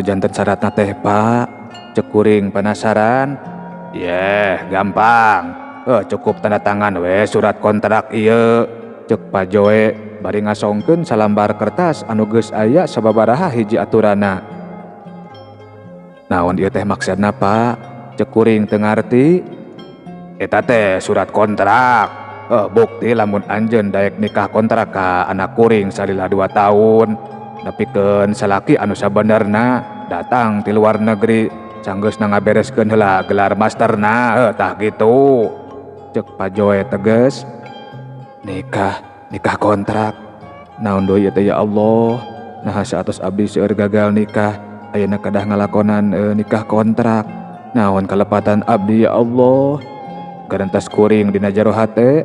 Janten syaratna teh, Pak? Cek kuring penasaran. Yeh, gampang. Cukup tanda tangan we surat kontrak ieu. Cek Pak Joe bari ngasongkeun salambar kertas anu geus aya sababaraha hiji aturana. Naon ieu teh maksudna, Pak? Cek kuring teu ngarti. Eta teh surat kontrak. Bukti lamun anjeun daek nikah kontrak ka anak kuring salila 2 tahun. Nepikeun salaki anu sabenerna datang ti luar negeri sanggeusna ngabereskeun heula gelar masterna, tah kitu. Cek Pak Joe tegas. Nikah, nikah kontrak. Naon deui ieu teh, ya Allah? Naha saatos abdi seueur gagal nikah, ayeuna kedah ngalakonan nikah kontrak. Naon kalepatan abdi, ya Allah? Garantas kuring dina jero hate.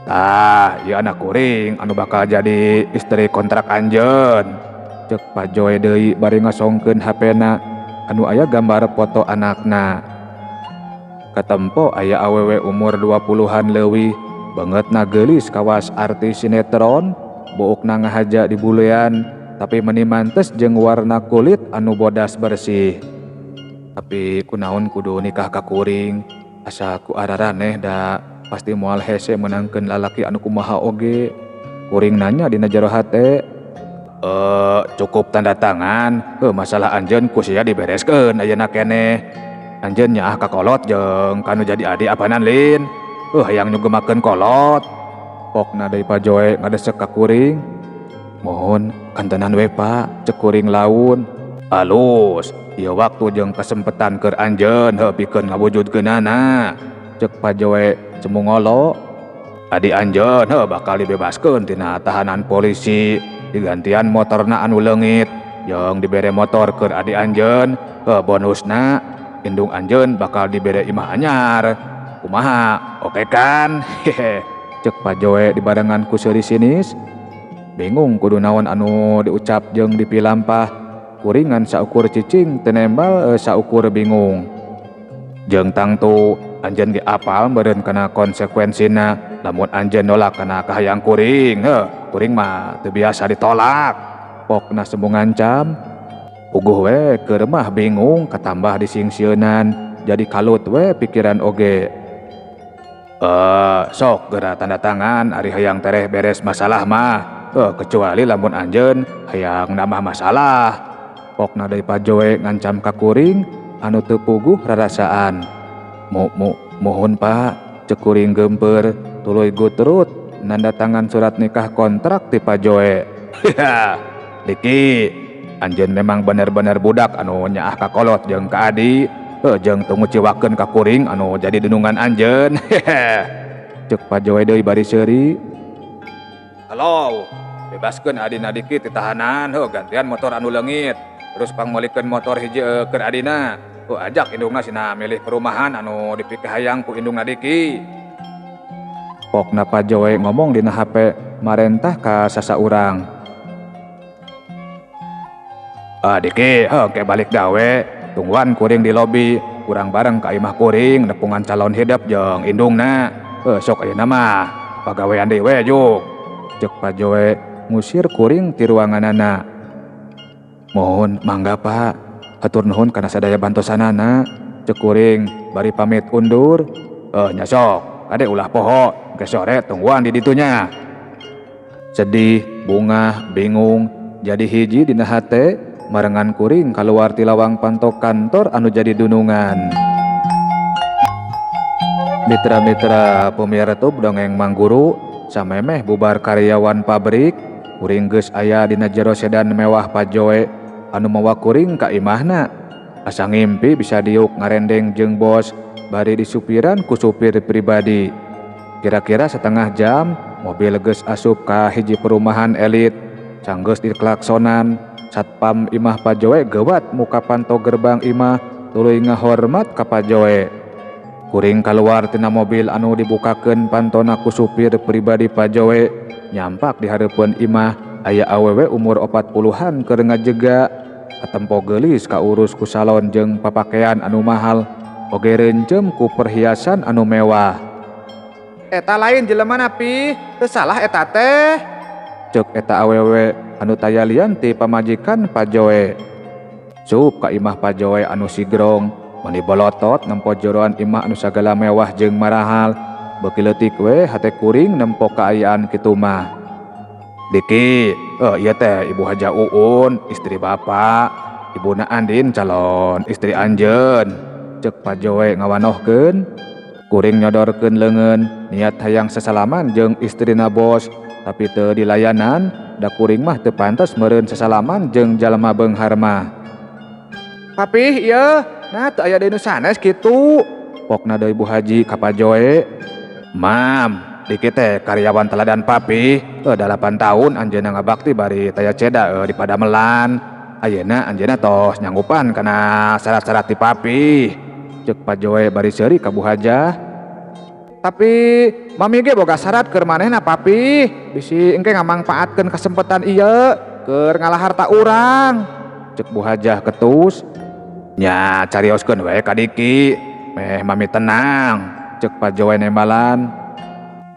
Tah, ieu anak kuring anu bakal jadi istri kontrak anjeun. Cek Pak Joe deui bari ngasongkeun HP-na anu aya gambar foto anakna. Katempo aya awewe umur 20-an leuwih, beungeutna geulis kawas artis sinetron, buukna ngahaja dibulean, tapi meni mantes jeung warna kulit anu bodas bersih. Tapi kunaon kudu nikah ka kuring? Asa ku araraneh da pasti moal hese meunangkeun lalaki anu kumaha oge. Kuring nanya dina jero hate. Cukup tanda tangan, masalah anjeun ku sia dibereskeun ayeuna keneh. Anjeun nyaah ka kolot jeung kanu jadi adi apanan lin. Hayang nyugemakeun kolot. Pokna deui Pak Joe ngadesek ka kuring. Mohon kantenan we, Pak, cek kuring laun. Alus, ieu waktu jeung kasempetan keur anjeun heuh pikeun ngawujudkeunana. Cek Pak Joe semu ngolo. Adi anjeun heuh bakal dibebaskeun tina tahanan polisi, digantian motorna anu leungit jeung dibere motor keur adi anjeun, heuh bonusna indung anjeun bakal dibere imah anyar. Kumaha? Oke kan? Hehe. Cek Pak Joe dibarengan ku seuri sinis. Bingung kudu naon anu diucap jeung dipilampah. Kuringan saukur cicing teu nembal saukur bingung. Jeung tangtu anjeun ge apal meureun kana konsekuensina lamun anjeun nolak kana kahayang kuring, heuh kuring mah teu biasa ditolak. Pokna semu ngancam. Puguh we keur mah bingung katambah disingsieunan jadi kalut we pikiran oge. Sok geura tanda tangan ari hayang tereh beres masalah mah. Kecuali lamun anjeun hayang nambah masalah. Pokna deui Pak Joe ngancam ka kuring anu teu puguh rarasaan. Mu mu mohon Pak, cek kuring geumpeur tuluy gutrut nanda tangan surat nikah kontrak ti Pak Joe. Diki, anjeun memang bener-bener budak anu nyaah ka kolot jeung ka adi, heuh jeung teu nguciwakeun ka kuring anu jadi dunungan anjeun. Cek Pak Joe deui bari seuri. Halo, bebaskeun adina Diki ti tahanan, heuh gantian motor anu leungit. Terus pangmeulikeun motor hiji keur adina. Heuh ajak indungna sina milih perumahan anu dipikahayang ku indungna Diki. Pokna Pak Joe ngomong dina HP marentah ka sasaurang. Ah Diki, heuh ke balik gawe, tungguan kuring di lobi, urang bareng ka imah kuring nepungan calon hidup jeung indungna. Heuh sok ayeuna mah pagawean deui we juk. Cek Pak Joe ngusir kuring ti ruanganana. Mohon mangga Pak, hatur nuhun kana sadaya bantosanana. Cek kuring bari pamit undur. Nya sok, kade ulah poho, ke sore tungguan di ditunya. Sedih, bungah, bingung, jadi hiji dina hate, marengan kuring kaluar ti lawang panto kantor anu jadi dunungan. Mitra-mitra pemirsa dongeng Mangguru, samemeh bubar karyawan pabrik, kuring geus aya dina jero sedan mewah Pak Joe anu mawa kuring ka imahna. Asa ngimpi bisa diuk ngarendeng jeung bos bari disupiran ku supir pribadi. Kira-kira setengah jam mobil geus asup ka hiji perumahan elit. Sanggeus diklaksonan, satpam imah Pak Joe gewat muka panto gerbang imah tuluy ngahormat ka Pak Joe. Kuring kaluar tina mobil anu dibukakeun pantona ku supir pribadi Pak Joe. Nyampak di hareupeun imah aya awewe umur 40-an keur ngajega. Katempo geulis kaurus ku salon jeung papakean anu mahal, oge reuncem ku perhiasan anu mewah. Eta lain jelema napi, teu salah eta teh. Cek eta awewe anu taya lian ti pamajikan Pak Joe. Sup ka imah Pajoe anu sigrong, meni bolotot nempo joroan imah anu sagala mewah jeung marahal. Beuki leutik we hate kuring nempo kaayaan kitu mah. Diki, ieu teh Ibu Haja Uun, istri bapak. Ibuna Andin calon istri anjeun. Ceuk Pajoe ngawanohkeun. Kuring nyodorkeun leungeun, niat hayang sasalaman jeung istrina bos, tapi teu dilayanan, da kuring mah teu pantes meureun sasalaman jeung jalma beunghar mah. Papih ieu, nah teu aya deui nu sanes kitu. Pokna deui Bu Haji ka Pajoe. Mam, Diki teh karyawan teladan papih, 8 tahun anjeunna ngabakti bari taya ceda di padamelan. Ayeuna anjeunna tos nyanggupan kana syarat-syarat ti papih. Ceuk Pajoe bari seuri ka Bu Hajah. Tapi mami ge boga syarat keur manehna papih, bisi engke ngamangpaatkeun kasempatan ieu keur ngalah harta urang. Ceuk Bu Hajah ketus. Nya carioskeun we ka Diki, meh mami tenang. Ceuk Pajoe nembalan.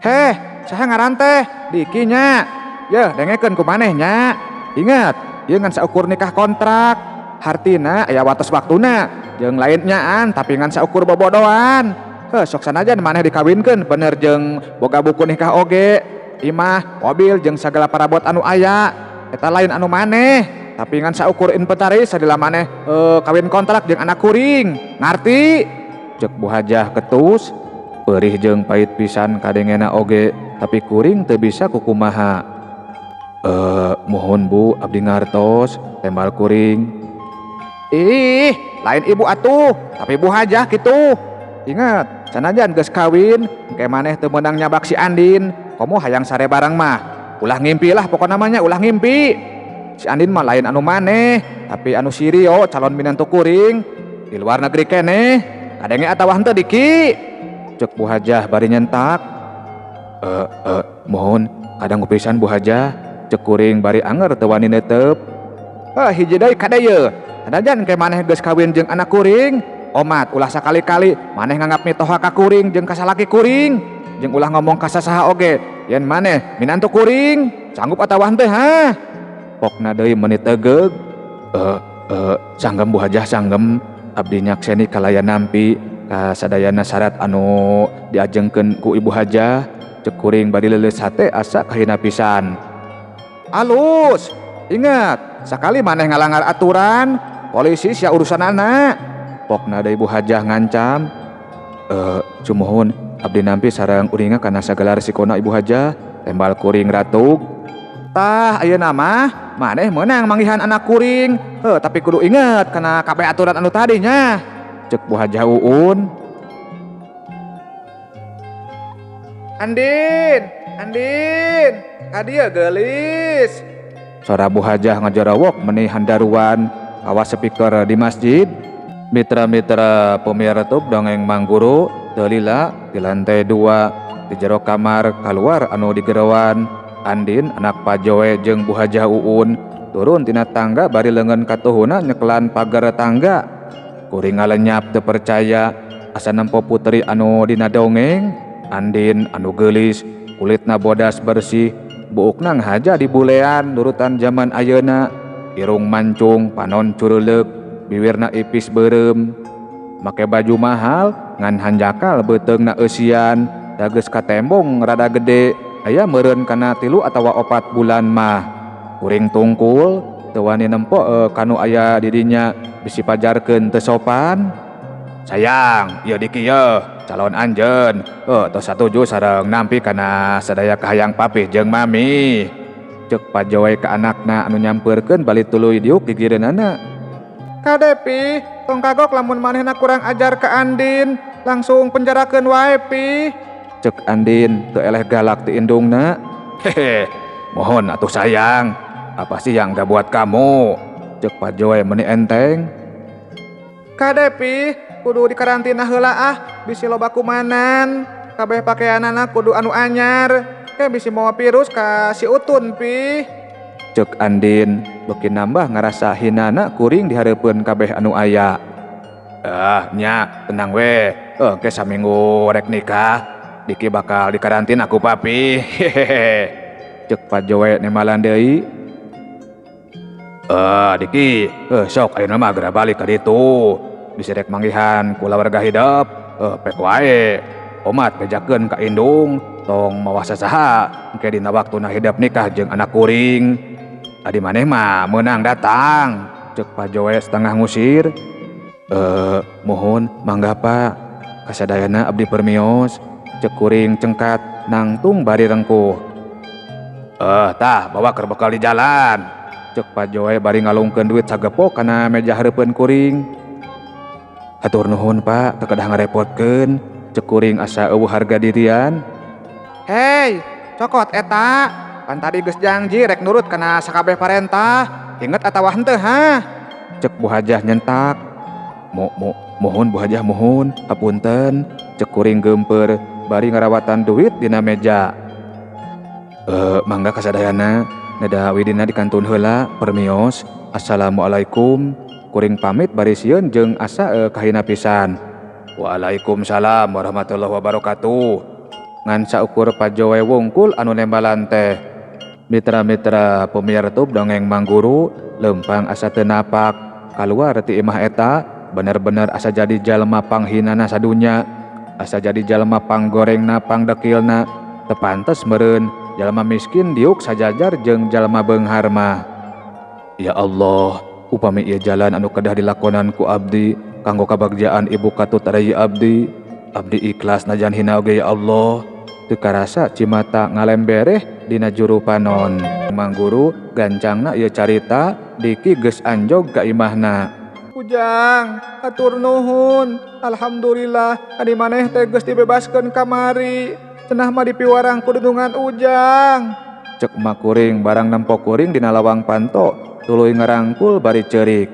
Heh, saha ngaran teh? Diki nya. Yeuh, dengekeun ku maneh nya. Ingat, ieu ngan saukur nikah kontrak. Hartina aya wates waktuna, jeung lain nyaan tapi ngan saukur bobodoan. Heh, sok sanajan maneh dikawinkeun bener jeung boga buku nikah oge. Imah, mobil jeung sagala parabot anu aya. Eta lain anu maneh, tapi ngan saukur inventaris sadila maneh kawin kontrak jeung anak kuring. Ngarti? Ceuk Bu Hajah ketus. Perih jeung pahit pisan kadengena oge, tapi kuring teu bisa kukumaha. Mohon Bu, abdi ngartos, tembal kuring. Ih, lain ibu atuh, tapi Bu Hajah kitu. Ingat, sanajan geus kawin, engke maneh teu meunang nyabak si Andin, komo hayang sare bareng mah. Ulah ngimpi lah pokona mah nya, ulah ngimpi. Si Andin mah lain anu maneh, tapi anu si Rio calon minantu kuring di luar negeri keneh. Kadenge atawa henteu Diki? Ceuk Bu Hajah bari nyentak. Mohon kadang pisan Bu Hajah, ceuk kuring bari anger teu wani neuteup. Heh, hiji deui kade yeuh. Sanajan ke maneh geus kawin jeung anak kuring, omat ulah sakali-kali maneh nganggap mitoha ka kuring jeung ka salaki kuring, jeung ulah ngomong ka sasaha oge yen maneh minantu kuring. Sanggup atawa henteu ha? Pokna deui meuni tegeug. Sanggem Bu Hajah sanggem, abdi nyakseni kalayan nampi ka sadayana syarat anu diajengkeun ku Ibu Hajah. Ceuk kuring bari leuleus hate asa kahina pisan. Alus, ingat, sakali maneh ngalanggar aturan, polisi sia urusanana. Pokna deui Ibu Hajah ngancam. Sumuhun, abdi nampi sareng uringa kana sagala resikona Ibu Hajah, tembal kuring ratug. Tah ayeuna mah maneh meunang manggihan anak kuring, heuh tapi kudu inget kana kabeh aturan anu tadi nya. Ceuk Bu Hajah Uun. Andin, Andin, ka dieu geulis. Sora Bu Hajah ngajarawok meni handaruan kawas speaker di masjid. Mitra-mitra pemirsa dongeng Mangguru teu lila di lantai 2 di jero kamar kaluar anu digeroan. Andin anak Pajoe jeung Bu Hajah Uun turun tina tangga bari leungeun katuhuna nyekelan pagar tangga. Kuring ngalenyap teu percaya asa nempo putri anu dina dongeng. Andin anu geulis, kulitna bodas bersih, buukna ngahaja dibulean nurutan zaman ayeuna, irung mancung, panon curuleuk, biwirna ipis beureum, make baju mahal ngan hanjakal beuteungna eusian, da geus katembong rada gede, aya meureun kana 3 atawa 4 bulan mah. Kuring tungkul teu wani nempo kanu aya di dinya bisi pajarkeun teu sopan. Sayang, ieu Diki yeuh, calon anjeun. Tos satuju sareng nampi kana sadaya kahayang papih jeung mami. Ceuk Pajoe ka anakna anu nyampeurkeun bali tuluy diuk gigireunana. Kade pi, tong kagok lamun manehna kurang ajar ka Andin, langsung penjarakeun wae pi. Ceuk Andin teu eleh galak ti indungna. Hehe, mohon atuh sayang, apa sih yang gak buat kamu? Ceuk Pajoe meni enteng. Kade pi, kudu dikarantina heula ah, bisi loba kumanan. Kabeh pakeanana kudu anu anyar, ke bisi mawa virus ka si Utun pi. Ceuk Andin beuki nambah ngarasa hinana kuring dihareupeun kabeh anu aya. Nya, tenang we. Ke saminggu rek nikah, Diki bakal dikarantina ku papi. Hehehe. Ceuk Pajoe nembalan deui. Eh, Diki, eh, sok ayeuna mah geura balik ka ditu. Bisi rek manggihan kulawarga hidep, eh, pek wae. Omat bejakeun ka indung, tong mawa sasaha engke dina waktuna hidep nikah jeung anak kuring. Adi maneh mah meunang datang, cek Pak Joe setengah ngusir. Eh, mohon mangga Pak, kasadayana abdi permios, cek kuring cengkat nangtung bari rengkuh. Eh, tah bawa keur bekal di jalan, cek Pak Joe bari ngalungkeun duit sagepok kana meja hareupeun kuring. Hatur nuhun Pak, teu kedah ngarepotkeun, cek kuring asa euweuh harga dirian. Hei, cokot eta, pan tadi geus janji rek nurut kana sakabeh parentah, inget atawa henteu ha? Cek Bu Hajah nyentak. Mo mo mohon Bu Hajah mohon, hapunten, cek kuring geumpeur bari ngarawatan duit dina meja. Eh, mangga kasadayana, neda widina dikantun heula, permios. Assalamualaikum. Kuring pamit bari sieun jeung asa kahina pisan. Waalaikumsalam warahmatullahi wabarakatuh. Ngan saukur Pak Joe wungkul anu nembalan teh. Mitra-mitra pemirsa dongeng Mangguru lempang asa teu napak kaluar ti imah eta bener-bener asa jadi jalma panghinana sadunya, asa jadi jalma panggorengna, pangdekilna. Teu pantes meureun jalma miskin diuk sajajar jeung jalma beunghar mah. Ya Allah, upami ieu jalan anu kedah dilakonan ku abdi kanggo kabagjaan ibu katut rai abdi, abdi ikhlas najan hina oge, ya Allah. Teu karasa cimata ngalembereh dina juru panon. Mangguru gancangna ieu carita, Diki geus anjog ka imahna. Ujang, hatur nuhun. Alhamdulillah adi maneh teh geus dibebaskeun kamari. Cenah mah dipiwarang ku dudungan Ujang. Cek emak kuring barang nempo kuring dina lawang panto tuluy ngarangkul bari ceurik.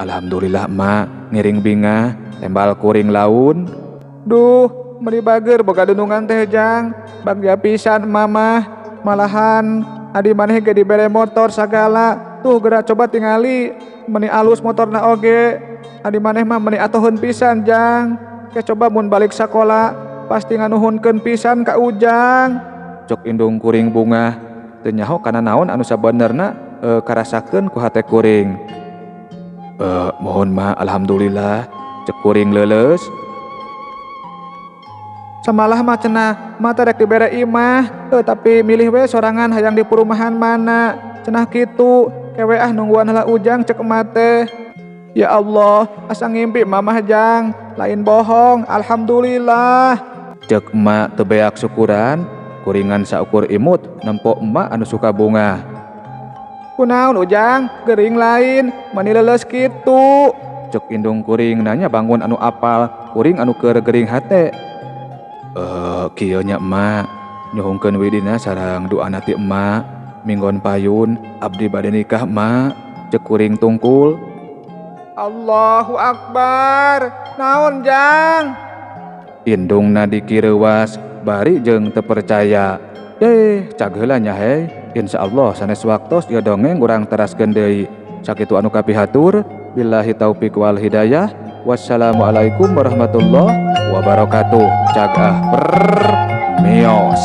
Alhamdulillah emak, ngiring bingah, tembal kuring laun. Duh, meuni bager boga dundungan teh, Jang. Bagja pisan mama. Malahan adi maneh ge dibere motor sagala. Tuh geura coba tingali, meuni alus motorna oge. Adi maneh mah meuni atoheun pisan, Jang. Ke coba mun balik sakola pasti nganuhunkeun pisan ka Ujang. Cok indung kuring bungah, teu nyaho kana naon anu sabenerna karasakeun ku hate kuring. Eh, mohon ma, alhamdulillah, cek kuring leuleus. Samalah mah cenah mata rek dibere imah, tapi milih we sorangan hayang di perumahan mana. Cenah kitu, kewe ah nungguan heula Ujang, cek emak teh. Ya Allah, asa ngimpi mamah, Jang, lain bohong, alhamdulillah. Cek emak teu beak syukuran, kuringan saukur imut nempo emak anu suka bungah. Kunaon Ujang, gering lain, meuni leuleus kitu? Cek indung kuring nanya bangun anu apal, kuring anu keur gering hate. Eh, kieu nya emak, nyuhunkeun widina sareng doana ti emak, minggon payun abdi bade nikah, emak, cek kuring tungkul. Allahu Akbar, naon, Jang? Indungna Diki reuwas bari jeung teu percaya. Eh, cag heula nya he. Insyaallah sanes waktos ieu dongeng urang teraskeun deui. Sakitu anu kapihatur, billahi taufik wal hidayah. Wassalamualaikum warahmatullahi wabarakatuh. Cag ah, permios.